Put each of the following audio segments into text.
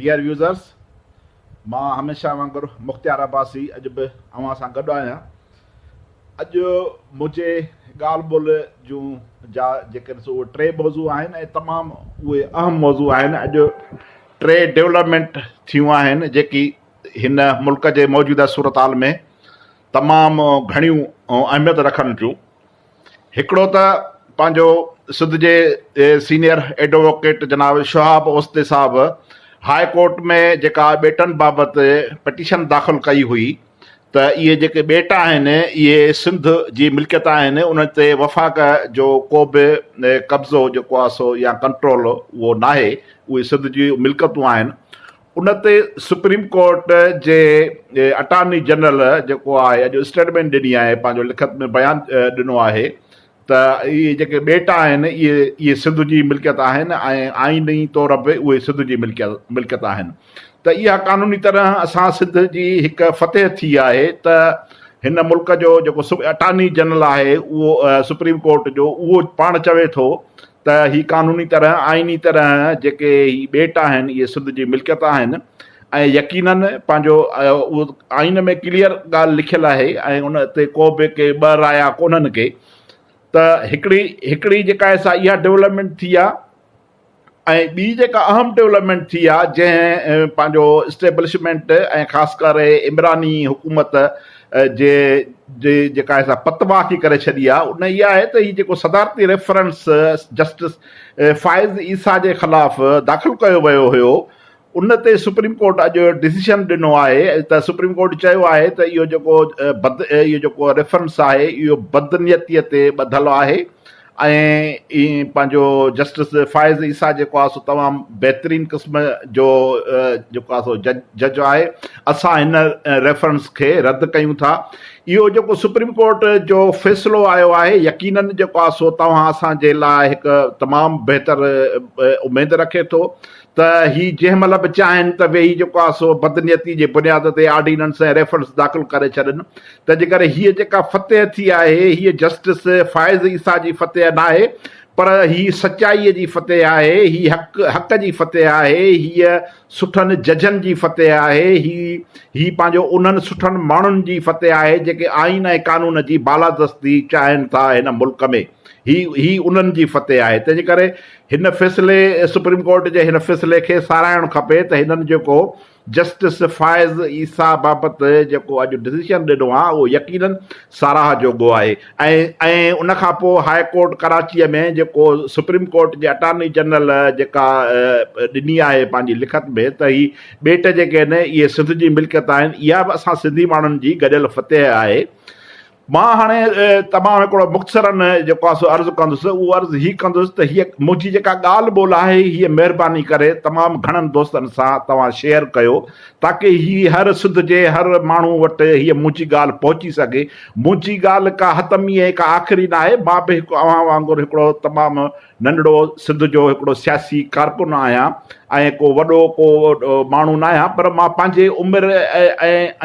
Dear users مان هميشه وانگر مختيار عباسي اڄ به اوهان سان گڏ آهيان. اڄ منهنجي ڳالهه ٻولهه جون جا جيڪي ڏسو اهي ٽي موضوع آهن ۽ تمام اهي اهم موضوع آهن. اڄ ٽي ڊولپمينٽ ٿيون آهن جيڪي هن ملڪ جي موجوده صورتحال ۾ تمام گهڻيون اهميت رکن ٿيون. هڪڙو ته پنهنجو سنڌ جي سينيئر ايڊووڪيٽ جناب شهاب اوستي صاحب هاء ڪورٽ ۾ جيڪا ٻيٽن بابت پٽيشن داخل ڪئي هئي ته اهي جيڪي ٻيٽ آهن اهي سنڌ جي ملڪيت آهن انهن تي وفاق جو ڪو به قبضو جيڪو آهي سو يا ڪنٽرول اهو ناهي اهي سنڌ جي ملڪيتون آهن ان تي سپريم ڪورٽ جي اٽارني جنرل جيڪو آهي اڄ اسٽيٽمينٽ ڏني آهي پنهنجو لکت ۾ بيان ڏنو آهي ته اهي جيڪي ٻيٽ آهن اهي اهي سنڌ جي ملڪيت آهن ۽ آئيني طور به اهي سنڌ جي ملڪيت ملڪيت آهن ته اها قانوني طرح اسان سنڌ جي هڪ فتح ٿي آهي ته هن ملڪ جو جيڪو اٽارني جنرل آهي اهو سپريم ڪورٽ جو اهو پاڻ چوي ٿو ته هي قانوني طرح آئيني طرح جيڪي هي ٻيٽ آهن اهي سنڌ جي ملڪيت آهن ۽ يقينن پنهنجو اهو آئين ۾ ڪليئر ڳالهه لکيل آهي ۽ ان تي ڪو به ڪي ٻه رايا ڪونهن ڪي ته هڪڙي هڪڙي جيڪا آهي سا اها ڊولپمينٽ ٿي آهي ۽ ٻي جيڪا اهم ڊولپمينٽ ٿي آهي جنهن پنهنجو اسٽيبلشمينٽ ۽ خاص ڪري عمراني حڪومت جي جي جيڪا آهي سا پتواڪي ڪري ڇڏي آهي ان اها آهي ته هي جيڪو صدارتي ريفرنس جسٽس فائز عيسيٰ جي خلاف داخل ڪيو ويو هيو ان تي سپريم ڪورٽ اڄ ڊسيشن ڏنو آهي ته سپريم ڪورٽ چيو آهي ته اهو جيڪو بد اهو جيڪو ريفرنس آهي اهو بدنيتي تي ٻڌل آهي ۽ پنهنجو جسٽس فائز عيسيٰ جيڪو آهي سو تمام بهترين قسم جو جيڪو آهي سو جج آهي اسان هن ريفرنس کي رد ڪيون ٿا اهو جيڪو سپريم ڪورٽ جو فيصلو آيو آهي يقينن جيڪو آهي سو توهان اسان جي لاء هڪ تمام بهتر اميد رکي ٿو ته هي جنهن مهل به چاهين ته ويهي جيڪو آهي سو بدنيتي جي بنياد تي آرڊيننس ۽ ريفرنس داخل ڪري ڇڏن. تنهنجي ڪري هيء جيڪا فتح ٿي آهي، هيء جسٽس فائز عيسيٰ جي فتح ناهي پر هي سچائيء جي فتح آهي، هي حق حق جي فتح آهي، هيء سٺن ججن جي فتح آهي، هي هي پنهنجو انهن سٺن ماڻهن جي فتح آهي جيڪي آئين ۽ قانون جي بالادستي چاهين ٿا هن ملڪ ۾. هي هي انهن جي فتح آهي. تنهنجي ڪري هن فيصلي سپريم ڪورٽ جي هن فيصلي کي ساراهڻ کپي ته هنن جيڪو جسٽس فائز عيسيٰ بابت جيڪو اڄ ڊسيشن ڏنو آهي اهو يقينن ساراهه جوڳو آهي ۽ ۽ ان کان پوء هاء ڪورٽ ڪراچيء ۾ جيڪو سپريم ڪورٽ جي اٽارني جنرل جيڪا ڏني آهي پنهنجي لکت ۾ ته هي ٻيٽ جيڪي آهن اهي سنڌ جي ملڪيت آهن اها به اسان سنڌي ماڻهن جي گڏيل فتح آهي. مان هاڻي تمام هڪڙو مختصراً جيڪو آهي سو عرض ڪندس، اهو عرض هي ڪندس ته هيء منهنجي جيڪا ڳالهه ٻولهه آهي، هيء مهرباني ڪري تمام گهڻن دوستن سان توهان شيئر ڪيو، تاڪه هي هر سنڌ جي هر ماڻهو وٽ هيء منهنجي ڳالهه پهچي سگهي. منهنجي ڳالهه ڪا حتمي ۽ ڪا آخري ناهي، مان به هڪ اوهان وانگر هڪڙو تمام ننڍڙو سنڌ جو هڪڙو سياسي ڪارڪن آهيان ۽ ڪو وڏو ڪو ماڻهو نه آهيان پر مان پنهنجي عمر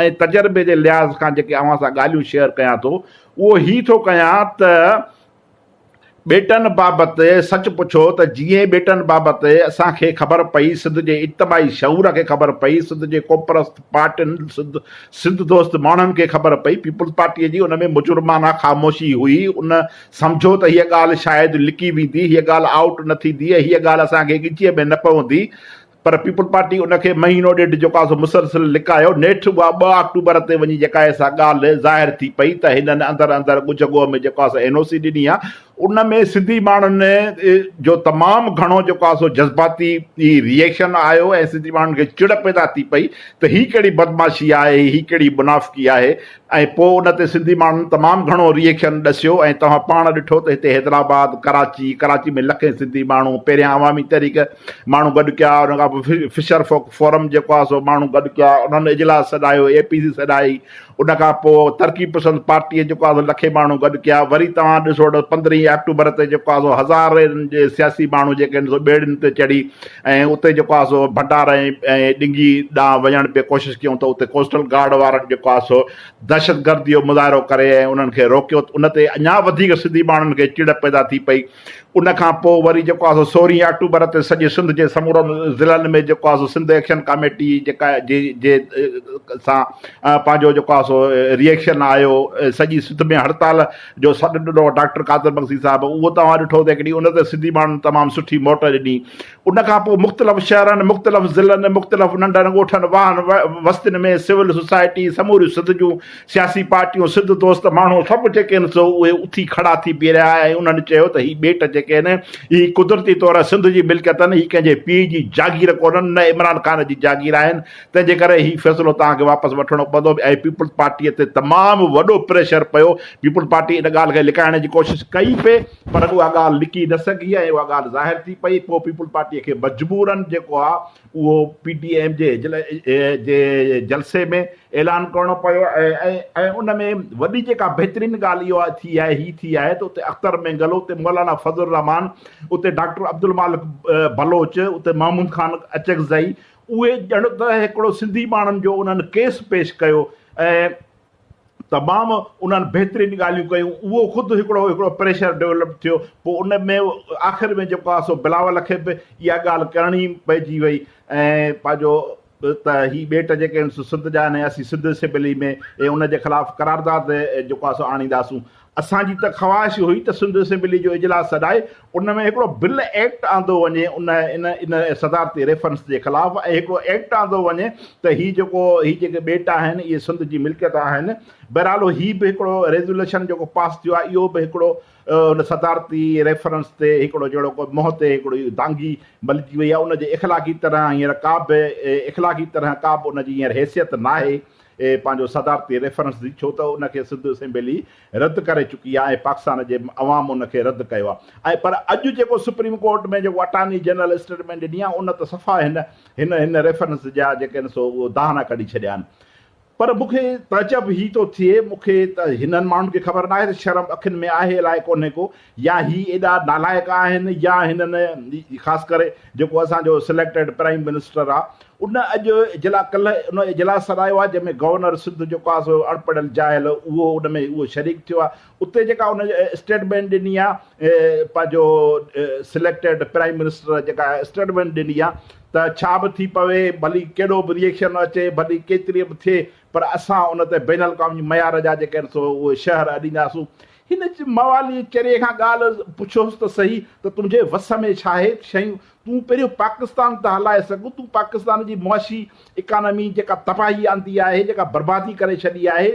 ۽ تجربي جي لحاظ کان جيڪي اوهان سان ڳالهيون شيئر ڪيان ٿو اهو هي ٿو ڪيان ته ٻيٽن بابت سچ پڇو ته جيئن ٻيٽن بابت اسان کي خبر پئي سنڌ جي اجتماعي شعور کي خبر پئي سنڌ جي قومپرست پارٽين سنڌ سنڌ دوست ماڻهن کي خبر پئي پيپلز پارٽيء جي ان ۾ مجرمانه خاموشي هئي ان سمجهو ته هيء ڳالهه شايد لڪي ويندي، هيء ڳالهه آئوٽ نه ٿيندي ۽ هيء ڳالهه اسان کي ڳچيء ۾ نه پوندي، پر پيپلز پارٽي ان کي مهينو ڏيڍ جيڪو آهي سو مسلسل لڪايو. نيٺ اها ٻه آڪٽوبر تي وڃي جيڪا آهي سا ڳالهه ظاهر ٿي پئي ته هنن اندر اندر ڳجهه ڳوهه ۾ جيڪو آهي سو اين او سي ڏني آهي. ان ۾ سنڌي ماڻهن جو تمام گهڻو جيڪو آهي سو جذباتي ري ايڪشن آيو ۽ سنڌي ماڻهن کي چڙ پيدا ٿي پئي ته هي ڪهڙي بدمعاشي آهي، هي ڪهڙي منافقي آهي. ۽ پوء ان تي سنڌي ماڻهن تمام گهڻو ري ايڪشن ڏسيو ۽ توهان پاڻ ڏٺو ته هتي حيدرآباد، ڪراچي، ڪراچي ۾ لکين سنڌي ماڻهو پهريان عوامي تحريڪ ماڻهو گڏ ڪيا ان کان پوء فشر فوڪ فورم جيڪو آهي سو ماڻهو گڏ ڪيا انهن اجلاس سڏايو اي پي سي سڏائي ان کان پوء ترقي پسند پارٽيء جيڪو آهي سو لکين ماڻهو گڏ ڪيا وري توهان ڏسو ته پندرهين 25 آڪٽوبر تي جيڪو آهي سو هزارين جي سياسي ماڻهو جيڪي آهن سو ٻيڙين تي چڙهي ۽ اتي جيڪو آهي سو ڀنڊار ۽ ڏنگي ڏانهن وڃڻ پئي ڪوشش ڪيون ته اتي ڪوسٽل گارڊ وارن جيڪو آهي سو دهشتگردي جو مظاهرو ڪري ۽ انهن کي روڪيو ته ان تي اڃا وڌيڪ سنڌي ماڻهن کي چڙ پيدا ٿي پئي. ان کان پوء وري جيڪو آهي سو سورهين آڪٽوبر تي سڄي سنڌ جي سمورن ضلعن ۾ جيڪو آهي سو سنڌ ايڪشن ڪاميٽي جيڪا جي جي سان پنهنجو جيڪو آهي سو ريئيڪشن آيو سڄي سنڌ ۾ هڙتال جو سڏ ڏنو ڊاڪٽر قادر مگسي صاحب اهو توهان ڏٺو ته هڪڙي ان تي سنڌي ماڻهن تمام سٺي موٽ ڏني ان کان پوء مختلف شهرن، مختلف ضلعن، مختلف ننڍن ڳوٺن، واهن وستين ۾ سول سوسائٽي، سموريون سنڌ جون سياسي پارٽيون، سنڌ دوست ماڻهو سڀ جيڪي آهن سو اهي اٿي کڙا ٿي بيهي رهيا ۽ انهن چيو ته هي ٻيٽ جيڪي آهن هي قدرتي طور سنڌ جي ملڪيت آهن، هي ڪنهن جي پيء جي جاگير ڪونهن نه عمران خان جي جاگير آهن، تنهن جي ڪري هي فيصلو توهان کي واپس وٺڻو پوندو ۽ پيپلز پارٽيء تي تمام وڏو پريشر پيو، پيپلز پارٽي ان ڳالهه کي لڪائڻ جي ڪوشش ڪئي پئي. پر اها ڳالهه لڪي نه سگهي ۽ اها ڳالهه ظاهر ٿي پئي، پوء پيپلز پارٽيء کي مجبوراً جيڪو آ اهو پي ڊي ايم جي جي جلسي ۾ اعلان ڪرڻو پيو ۽ ۽ ان ۾ وڏي جيڪا بهترين ڳالهه اها ٿي آهي هي ٿي آهي ته اتي اختر مينگل، اتي مولانا فضل الرحمان، اتي ڊاڪٽر عبدالمالڪ بلوچ، اتي محمود خان اچڪزئي اهي ڄڻ ته هڪڙو سنڌي ماڻهن جو انهن ڪيس پيش ڪيو ۽ تمام انهن بهترين ڳالهيون ڪيون اهو خود هڪڙو هڪڙو پريشر ڊولپ ٿيو پوء ان ۾ آخر ۾ جيڪو آهي سو بلاول کي به اها ڳالهه ڪرڻي پئجي وئي ۽ پنهنجو ته هي ٻيٽ جيڪي آهن سو سنڌ جا آهن ۽ اسين سنڌ اسيمبلي ۾ ان جي خلاف قرارداد جيڪو آهي سو آڻينداسون اسان جي ته خواهش هئي ته سنڌ اسيمبلي جو اجلاس سڏائي ان ۾ هڪڙو بل ايڪٽ آندو وڃي ان ان ان صدارتي ريفرنس جي خلاف ۽ هڪڙو ايڪٽ آندو وڃي ته هي جيڪو هي جيڪي ٻيٽ آهن اهي سنڌ جي ملڪيت آهن بهرحال هي به هڪڙو ريزوليشن جيڪو پاس ٿيو آهي اهو به هڪڙو ان صدارتي ريفرنس تي هڪڙو جهڙو ڪو منهن تي هڪڙي دانگي ملجي وئي آهي ان جي اخلاقي طرح هينئر ڪا به اخلاقي طرح ڪا به ان جي هينئر حيثيت ناهي پنهنجو صدارتي ريفرنس ڏئي ڇو ته ان کي سنڌ اسيمبلي رد ڪري چڪي آهي ۽ پاڪستان جي عوام ان کي رد ڪيو آهي ۽ پر اڄ جيڪو سپريم ڪورٽ ۾ جيڪو اٽارني جنرل اسٽيٽمينٽ ڏني آهي ان ته صفا هن هن هن ريفرنس جا جيڪي آهن سو اهو دهانا ڪڍي ڇڏيا آهن پر مون کي تعجب هي ٿو ٿئي مون کي ته هنن ماڻهن کي خبر ناهي ته شرم اکين ۾ آهي الائي ڪونهي ڪو يا هي ايڏا نالائق آهن يا هنن خاص ڪري جيڪو اسان جو سليڪٽيڊ پرائيم منسٽر آ ان اڄ اجلا ڪلهه ان اجلاس سڏايو آ جنهن ۾ گورنر سنڌ جيڪو آ سو اڻپڙهيل جاهل اهو ان ۾ اهو شريڪ ٿيو آ اتي جيڪا ان اسٽيٽمينٽ ڏني آ پنهنجو سليڪٽيڊ پرائيم منسٽر جيڪا اسٽيٽمينٽ ڏني آ ته ڇا به ٿي پوي ڀلي ڪهڙو به ريئيڪشن اچي ڀلي ڪيتري به ٿئي پر اسان ان تي بين الاقوامي معيار جا جيڪي آهن سو اهي شهر اڏينداسون هن موالي چريي کان ڳالهه پڇيوس ته سهي ته تنهنجي وس ۾ ڇا آهي؟ شيون تون پهريون پاڪستان ته هلائي سگهه، تون پاڪستان جي معاشي اڪانامي جيڪا تباهي آندي آهي، جيڪا بربادي ڪري ڇڏي آهي،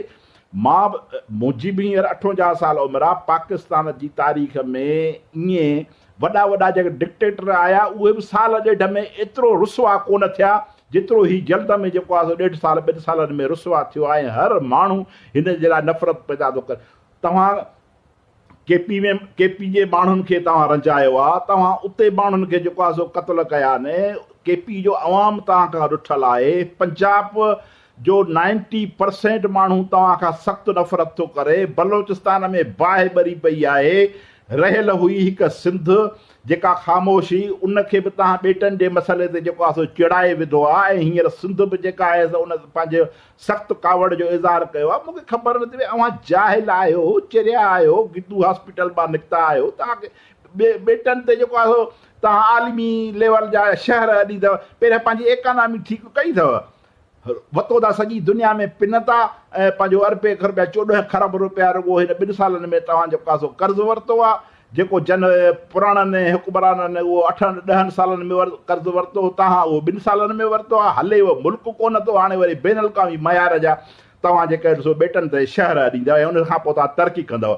مان به منهنجي به هينئر 58 سال عمر آهي، پاڪستان جي تاريخ ۾ ائين وڏا وڏا جيڪي ڊڪٽيٽر آيا اهي به سال ڏيڍ ۾ ايترو رسوا ڪونه ٿيا جيترو هي جلد ۾ جيڪو آهي سو ڏيڍ سال ٻن سالن ۾ رسوا ٿيو آهي ۽ هر ماڻهو هن جي لاء نفرت پيدا ٿو ڪري. توهان ڪي پي ۾ ڪي پي جي ماڻهن کي توهان رنجايو آ، توهان اتي ماڻهن کي جيڪو آ سو قتل ڪيا آهن، ڪي پي جو عوام توهان کان رٺل آهي، پنجاب جو نائنٽي پرسينٽ ماڻهو توهان کان سخت نفرت ٿو ڪري، بلوچستان ۾ باهه ٻري پئي آهي، رهيل هئي هڪ سنڌ جيڪا خاموش هئي ان کي به توهان ٻيٽن جي مسئلي تي جيڪو آ سو چڙائي وڌو آ ۽ هينئر سنڌ به جيڪا آهي سو ان پنهنجي سخت ڪاوڙ جو اظهار ڪيو آهي، مون کي خبر نٿي پئي اوهان جاهل آهيو، چريا آهيو، گدو هاسپيٽل مان نڪتا آهيو، توهان کي ٻيٽن تي جيڪو آهي سو توهان عالمي ليول جا شهر اڏيندؤ، پهريان پنهنجي ايڪانامي ٺيڪ ڪئي اٿو، وتو ٿا سڄي دنيا ۾ پن ٿا ۽ پنهنجو اربين کربيا 14 کرب روپيا رڳو هن ٻن سالن ۾ توهان جيڪو آهي سو قرض ورتو آهي، جيڪو جن پراڻن حڪمرانن اهو اٺن ڏهن سالن ۾ قرض ورتو هو توهان اهو ٻن سالن ۾ ورتو آهي، هلي اهو ملڪ ڪونه ٿو، هاڻي وري بين الاقوامي معيار جا توهان جيڪي ڏسو ٻيٽن تي شهر اڏيندؤ ۽ ان کان پوء توهان ترقي ڪندؤ.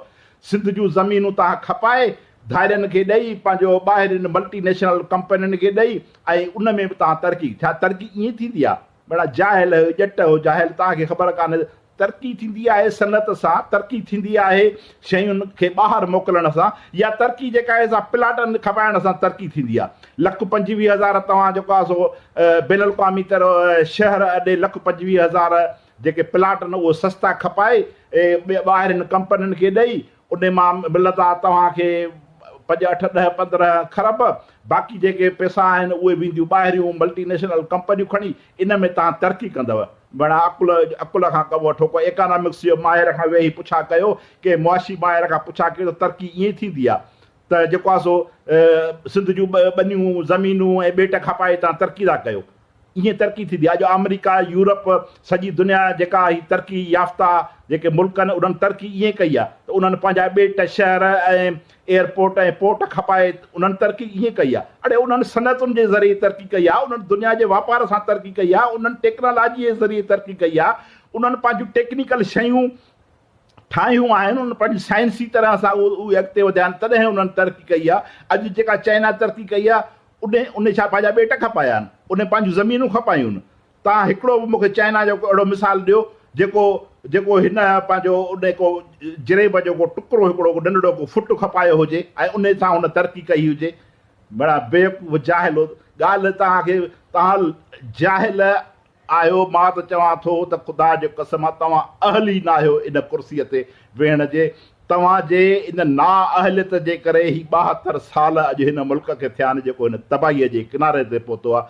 سنڌ جون زمينون توهان کپائي ڌارين کي ڏئي پنهنجو ٻاهرين ملٽي نيشنل ڪمپنين کي ڏئي ۽ ان ۾ به توهان ترقي ڇا ترقي ائين ٿيندي آهي؟ بڙا جاهل آهيو ڄٽ آهيو جاهل توهان کي خبر ڪانهي ترقي ٿيندي آهي صنعت سان، ترقي ٿيندي آهي شين کي ٻاهر موڪلڻ سان يا ترقي جيڪا آهي سا پلاٽن کپائڻ سان ترقي ٿيندي آهي. 1,25,000 توهان جيڪو آهي سو بين الاقوامي طرح شهر اڏي 1,25,000 جيڪي پلاٽ آهن اهي سستا کپائي ٻاهرين ڪمپنين کي ڏئي ان مان ملندا توهان کي پنج اٺ ڏهه 15 کرب، باقي جيڪي پئسا آهن اهي وينديون ٻاهريون ملٽي نيشنل ڪمپنيون کڻي، ان ۾ توهان ترقي ڪندؤ. ڀيڻا عقل عقل کان ڪم وٺو، ڪو ايڪانامڪس جو ماهر کان ويهي پڇا ڪيو، ڪنهن معاشي ماهر کان پڇا ڪيو ته ترقي ائين ٿيندي آهي ته جيڪو آهي سو سنڌ جون ٻنيون، زمينون ۽ ٻيٽ کپائي توهان ترقي ٿا ڪيو. ائين ترقي ٿيندي آهي. اڄ آمريڪا، يورپ، سڄي دنيا جيڪا هي ترقي يافته جيڪي ملڪ آهن انهن ترقي ائين ڪئي آهي ته انهن پنهنجا ٻيٽ، شهر ۽ ايئرپورٽ ۽ پورٽ کپائي انهن ترقي ائين ڪئي آهي. اڙي انهن صنعتن جي ذريعي ترقي ڪئي آهي، انهن دنيا جي واپار سان ترقي ڪئي آهي، انهن ٽيڪنالاجي جي ذريعي ترقي ڪئي آهي، انهن پنهنجون ٽيڪنيڪل شيون ٺاهيون آهن، انهن پنهنجي سائنسي طرح سان اهي اڳتي وڌيا آهن تڏهن انهن ترقي ڪئي آهي. اڄ جيڪا چائنا ترقي ڪئي آهي ان ڇا پنهنجا ٻيٽ کپايا آهن؟ ان پنهنجون زمينون کپايون آهن؟ توهان هڪڙو به مون کي چائنا جو ڪو اهڙو مثال ڏيو جيڪو جيڪو هن پنهنجو ان ڪو جريب جو ڪو ٽڪرو هڪڙو ڪو ننڍڙو ڪو فٽ کپايو هجي ۽ ان سان هن ترقي ڪئي هجي. بڙا بيوقوف جاهل ڳالهه توهان کي توهان جاهل آهيو مان ته چوان ٿو ته خدا جو قسم آ توهان اهل ئي ناهيو ان ڪرسي تي ويهڻ جي توهان جي ان نااهليت جي ڪري هي 72 سال اڄ هن ملڪ کي ٿيا آهن جيڪو هن تباهي جي ڪناري تي پهتو آ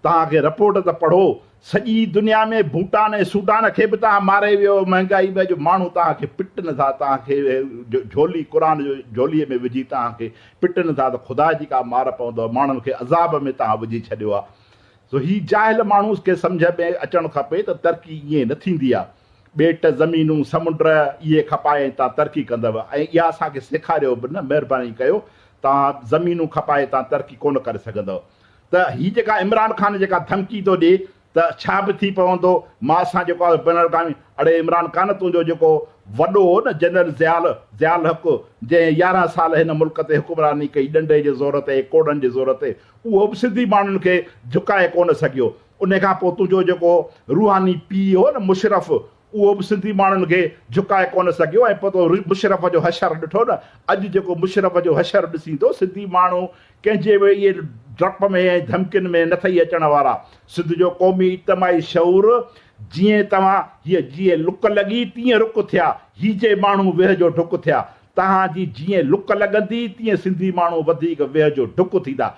توهان کي رپورٽ ته پڙهو سڄي دنيا ۾ ڀوٽان ۽ سوڊان کي به توهان ماري ويو مهنگائي ۾ اڄ ماڻهو توهان کي پٽن ٿا توهان کي جهولي قرآن جو جهولي ۾ وجهي توهان کي پٽن ٿا ته خدا جي ڪا مار پوندو ماڻهن کي عذاب ۾ توهان وجهي ڇڏيو آ سو هي جاهل ماڻهو کي سمجهه ۾ اچڻ کپي ته ترقي ائين نه ٿيندي آ. ٻيٽ، زمينون، سمنڊ اهي کپائي ۽ توهان ترقي ڪندؤ ۽ اها اسان کي سيکاريو به نه مهرباني ڪيو توهان زمينون کپائي توهان ترقي ڪونه ڪري سگهندؤ ته هي جيڪا عمران خان جيڪا ڌمڪي ٿو ڏي ته ڇا به ٿي پوندو مان اسان جيڪو آهي بين الاقوامي اڙي عمران خان تنهنجو جيڪو وڏو هو نه جنرل ضياء ضياء الحق جنهن 11 سال هن ملڪ تي حڪمراني ڪئي ڏنڊي جي زور تي ڪوڙن جي زور تي اهو به سنڌي ماڻهن کي جهڪائي ڪونه سگهيو. ان کان پوء تنهنجو جيڪو روحاني پيء هو نه مشرف، اهو به سنڌي ماڻهن کي جهڪائي ڪونه سگهيو ۽ پوء تو مشرف جو حشر ڏٺو نه. اڄ جيڪو مشرف جو حشر ڏسين ٿو، سنڌي ماڻهو ڪنهن جي به اهي ڊپ ۾ ۽ ڌمڪين ۾ نه ٿئي اچڻ وارا. سنڌ جو قومي اجتماعي شعور جيئن توهان هيء جيئن لڪ لڳي تيئن رڪ ٿيا، هي جي ماڻهو ويهه جو ڍڪ ٿيا. توهان جي جيئن لڪ لڳندي تيئن سنڌي ماڻهو وڌيڪ ويهه جو ڍڪ ٿيندا.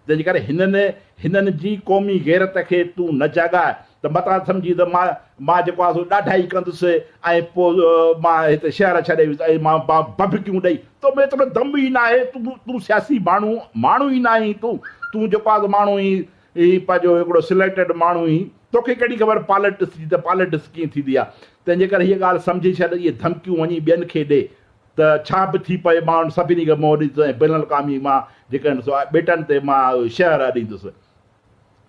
تنهنجي ڪري هنن هنن جي قومي غيرت کي تون نه جاڳاء ته متان سمجهين ته مان مان جيڪو آهي سو ڏاڍائي ڪندس ۽ پوء مان هتي شهر ڇڏي ويندس ۽ مان ڀڀڪيون ڏئي تو ۾ ايترو دم ئي ناهي تون تون سياسي ماڻهو ماڻهو ئي ناهين تون تون جيڪو آهي سو ماڻهو ئي ئي پنهنجو هڪڙو سليڪٽيڊ ماڻهو ئي توکي ڪهڙي خبر پاليٽڪس جي ته پاليٽڪس ڪيئن ٿيندي آهي تنهنجي ڪري هيء ڳالهه سمجهي ڇڏ اهي ڌمڪيون وڃي ٻين کي ڏي ته ڇا به ٿي پوي مان انهن سڀني کي منهن ڏيندس ۽ بين الاقوامي مان جيڪڏهن سو ٻيٽن تي مان شهر اڏيندس.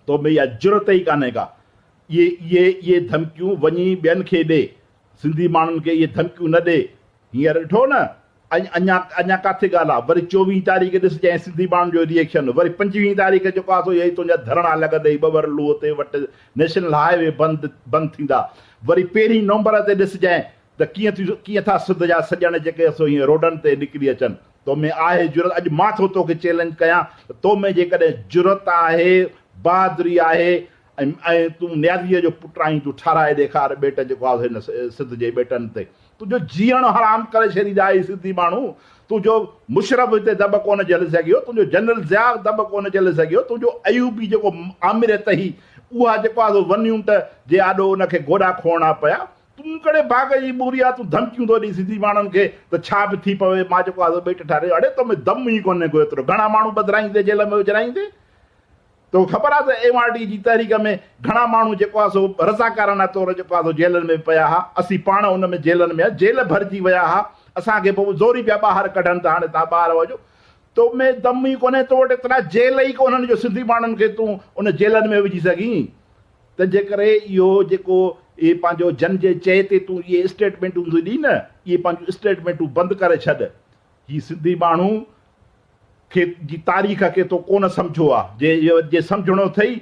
تو ۾ اها جرئت ئي ڪانهي ڪا. اهي اهي اهي ڌمڪيون وڃي ٻين کي ڏي. سنڌي ماڻهن کي اهي ڌمڪيون نه ڏي. هينئر ڏٺو نه اڃا اڃا ڪاٿي ڳالهه آ. وري 24 تاريخ ڏسجانء سنڌي ماڻهن جو ري ايڪشن. وري 25 تاريخ جيڪو آ سو اهي تنهنجا ڌرڻا لڳندئي ٻٻر لوهه تي وٽ نيشنل هاء وي بند بند ٿيندا. وري پهرين نومبر تي ڏسجانء ته ڪيئن ٿي ڪيئن ٿا سنڌ جا سڄڻ جيڪي سو هيئن روڊن تي نڪري اچن. تو ۾ آهي جرئت اڄ مان ٿو توکي چئلينج ڪيان ته تو ۾ جيڪڏهن جرئت آهي بهادري آهي ۽ ۽ تون نيازيء جو پٽ آهين تون ٺهرائي ڏيکار ٻيٽ جيڪو آهي هن سنڌ جي ٻيٽن تي تنهنجو جيئڻ حرام ڪري ڇڏيندا اهي سنڌي ماڻهو تنهنجو مشرف هتي دٻ ڪونه جهلي سگهيو تنهنجو جنرل ضياء دٻ ڪونه جهلي سگهيو تنهنجو ايوبي جيڪو آمريت هئي اها جيڪو آهي سو ون يونٽ جي آڏو ان کي گوڏا کوڙڻا پيا تون ڪهڙي باغ جي ٻوري آ تون ڌمڪيون ٿو ڏين سنڌي ماڻهن کي ته ڇا به ٿي پوي مان جيڪو آ سو ٻيٽ ٺاهي اڙي تو ۾ دم ئي ڪونهي ڪو ايترو گهڻا ماڻهو ٻڌرائيندي جيل ۾ وجهرائيندي توکي خبر آ ته ايم آر ڊي جي تحريڪ ۾ گهڻا ماڻهو جيڪو آ سو رضاڪارانه طور جيڪو آ سو جيلن ۾ پيا ها اسين پاڻ ان ۾ جيلن ۾ جيل ڀرجي ويا ها اسان کي پوء زوري پيا ٻاهر ڪڍن ته هاڻي توهان ٻاهر وڃو تو ۾ دم ئي ڪونهي تو وٽ ايترا جيل ئي ڪونهن جو سنڌي ماڻهن کي تون ان جيلن ۾ وجهي سگهين تنهنجي ڪري اهو جيڪو اهي پنهنجو جن جي چئي تي تون اهي اسٽيٽمينٽون ٿو ڏين نه اهي پنهنجون اسٽيٽمينٽون بند ڪري ڇڏ. هي سنڌي ماڻهو کي جي تاريخ کي تو ڪونه سمجهيو آ جي جي سمجهڻو اٿئي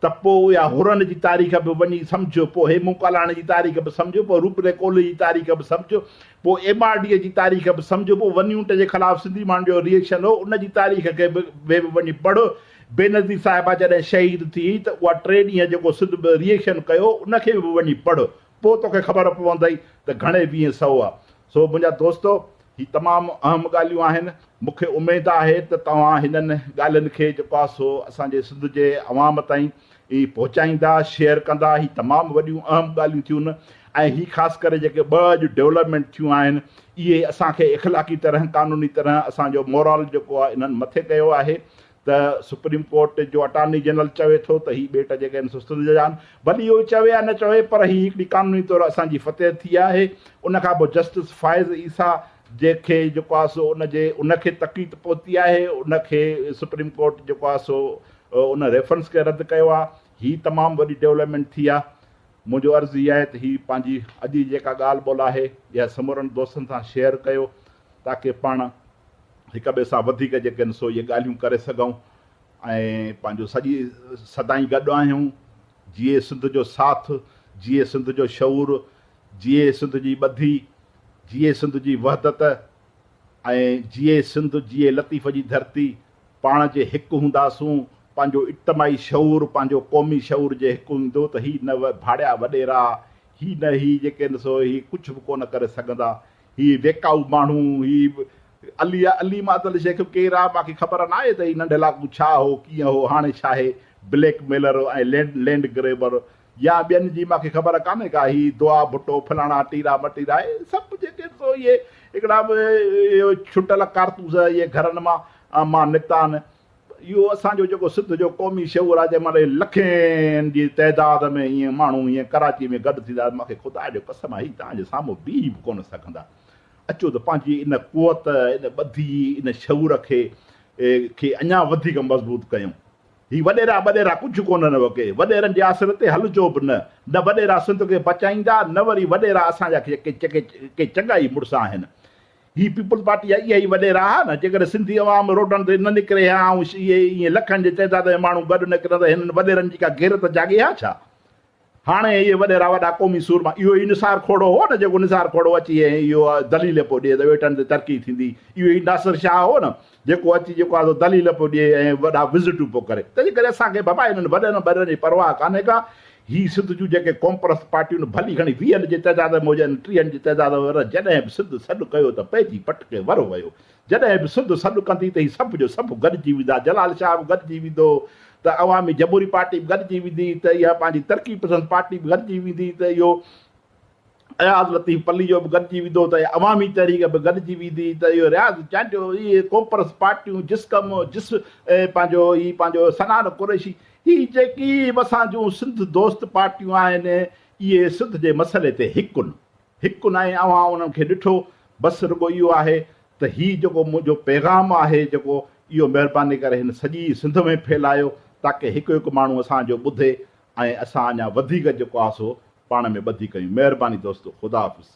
ته پوء اها حرن جي تاريخ به وڃي سمجهه پوء هيمون ڪالاڻي جي تاريخ به سمجهه پوء روپلي ڪولهي جي تاريخ به سمجهه پوء ايم آر ڊي جي تاريخ به سمجهه پوء ون يونٽ جي خلاف سنڌي ماڻهن جو ريئڪشن هو ان جي تاريخ کي به وڃي پڙهه بينظير صاحبه جڏهن شهيد ٿي ته اها ٽي ڏينهن جيڪو سنڌ ۾ ري ايڪشن ڪيو ان کي به وڃي پڙهه پوء توکي خبر پوندئي ته گهڻي ويهين سئو آ. سو منهنجا دوستو هي تمام اهم ڳالهيون آهن. مون کي اميد آهي ته توهان هنن ڳالهين کي جيڪو آهي سو اسان جي سنڌ جي عوام تائين پهچائيندا، شيئر ڪندا. هي تمام وڏيون اهم ڳالهيون ٿيون ۽ هي خاص ڪري جيڪي ٻه اڄ ڊولپمينٽ ٿيون آهن اهي اسان کي اخلاقي طرح قانوني طرح اسان جو مورال جيڪو آهي انهن مٿي ڪيو آهي ته سپريم ڪورٽ جو اٽارني جنرل چوي ٿو ته هي ٻيٽ جيڪي آهن سو سنڌ جا آهن ڀلي اهو چوي يا نه چوي پر هي هڪڙي قانوني طور اسان جي فتح ٿي آهي. ان کان پوء جسٽس فائز عيسيٰ جنهن کي جيڪو آهي سو ان جي ان کي تقيت پهتي آهي ان کي سپريم ڪورٽ جيڪو آهي سو ان ريفرنس کي رد ڪيو آهي. هي تمام وڏي ڊولپمينٽ ٿي آهي. منهنجو عرض هي آهي ته هي پنهنجي اڄ جي جيڪا ڳالهه ٻولهه آهي اها سمورن دوستن سان شيئر ڪيو تاڪه پاڻ هڪ ٻئي سان وڌيڪ جيڪي آهن سو اهي ڳالهيون ڪري سگهون ۽ پنهنجو سڄي سدائين گڏ آهيون. جيئي سنڌ جو ساٿ، جيئي سنڌ جو شعور، جيئي سنڌ جي ٻڌي، جيئي سنڌ جي وحدت ۽ جيئي سنڌ جيئي لطيف جي ڌرتي. پاڻ جي هڪ هونداسون، پنهنجو اجتماعي شعور، پنهنجو قومي شعور جي هڪ هوندو ته هي نه ڀاڙيا وڏيرا، هي نه هي جيڪي آهن سو هي ڪجهه به ڪونه ڪري سگهندا. هي ويڪائو ماڻهو هي علي علي مادل شيخ ڪير آ مانکي خبر ناهي ته هي ننڍي لاڪون ڇا هو ڪيئن هو هاڻي ڇاهي black mailer ۽ land land grabber يا ٻين جي مانکي خبر ڪانهي ڪا هي دعا ڀٽو فلاڻا ٽيرا مٽيرا هي سڀ جيڪي سو اهي هڪڙا اهي ڇٽل ڪارتوس اهي گهرن مان مان نڪتا آهن اهو اسان جو جيڪو سنڌ جو قومي شعور آهي جنهن مهل اهي لکين جي تعداد ۾ ائين ماڻهو ائين ڪراچي ۾ گڏ ٿيندا مون کي خدا جو قسم آهي هي توهان جي سامهون بيهي به ڪونه سگهندا. اچو ته پنهنجي ان قوت، ان ٻڌي، ان شعور کي کي اڃا وڌيڪ مضبوط ڪيون. هي وڏيرا ٻڏيرا ڪجهه ڪونهن وڪي وڏيرن جي آسري تي هلجو به نه. نه وڏيرا سنڌ کي بچائيندا نه وري وڏيرا اسان جا ڪي چڱا ئي مڙس آهن. هي پيپلز پارٽي جا اهي ئي وڏيرا ها نه، جيڪڏهن سنڌي عوام روڊن تي نه نڪري ها ۽ اهي ائين لکن جي تعداد ۾ ماڻهو گڏ نڪرن ته هنن وڏيرن جي ڪا غيرت جاڳي ها ڇا؟ هاڻي اهي وڏيرا وڏا قومي سورما، اهو ئي نثار کوڙو هو نه جيڪو نثار کوڙو اچي ۽ اهو دليل پيو ڏئي ته ويٽن تي ترقي ٿيندي، اهو ئي ناصر شاهه هو نه جيڪو اچي جيڪو آهي سو دليل پيو ڏئي ۽ وڏا وزٽون پيو ڪري. تنهنجي ڪري اسان کي بابا انهن وڏن ٻڏن جي پرواهه ڪانهي ڪا. هي سنڌ جون جيڪي قومپرست پارٽيون ڀلي کڻي ويهن جي تعداد ۾ هجن، ٽيهن جي تعداد ۾ پر جڏهن به سنڌ سڏ ڪيو ته پئجي پٽڪي ور ويو. جڏهن به سنڌ سڏ ڪندي ته هي سڀ جو سڀ گڏجي ويندا. جلال شاهه به گڏجي ويندو ته عوامي جمهوري پارٽي به گڏجي ويندي ته اها پنهنجي ترقي پسند پارٽي به گڏجي ويندي ته اهو اياز لطيف پليجو به گڏجي ويندو ته عوامي تحريڪ به گڏجي ويندي ته اهو رياض چانڊيو اهي قومپرست پارٽيون جسقم جس پنهنجو هي پنهنجو صنعان قريشي هي جيڪي به اسان جون سنڌ دوست پارٽيون آهن اهي سنڌ جي مسئلي تي هڪ نه هڪ نه ۽ اوهان انهن کي ڏٺو بس رڳو اهو آهي ته هي جيڪو منهنجو پيغام آهي جيڪو اهو مهرباني ڪري هن سڄي سنڌ ۾ ڦهلايو تاڪه هڪ هڪ ماڻهو اسان جو ٻڌي ۽ اسان اڃا وڌيڪ جيڪو آهي سو پاڻ ۾ ٻڌي ڪيون مهرباني دوستو خدا حافظ.